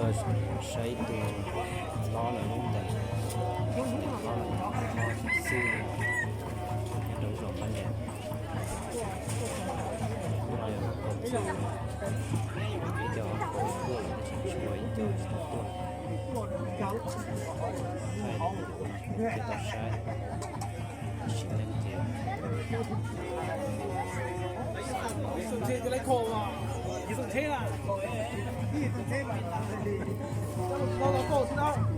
Saib ib tug hlob lawm lub ntees, hlob lawm xwb, nyob rau zos Pab Nyas. Ib co tuaj lawm tseem tshuav ib co tsis tau tuaj. Thaij rau peb tau saib, sim neej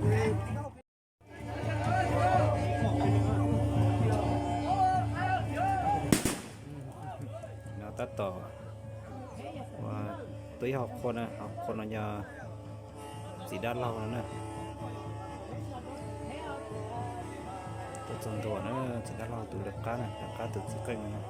ces no tab tom ua, tus ib hom qhua no, hom qhua no yog txiv dab laug no na. Tuaj txog ntua na, txiv dab laug tus lawv qab na, lawv qab tus txiv qeej no na.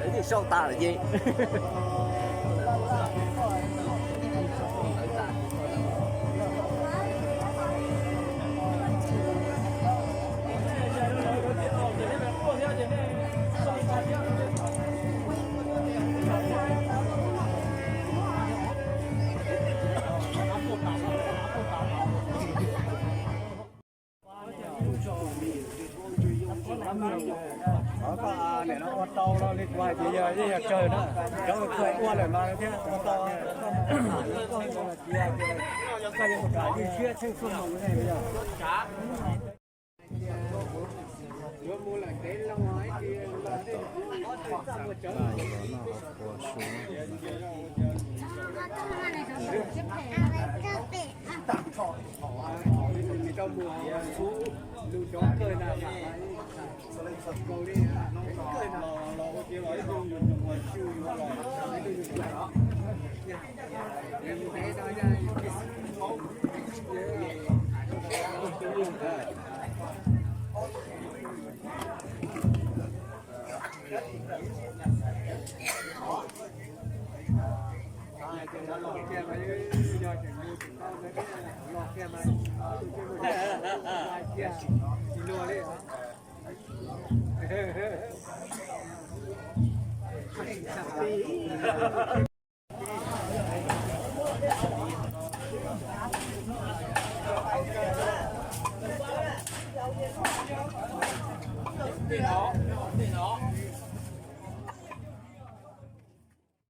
Lawv twb sau tas lawm ces. Niam no ua tau no li kuv hais tias yog, yog tsawg na, cov khuam ua lawm mas thiab ua tau, koj yuav mus tham lwj siab tsheej xuaj moos ne yog.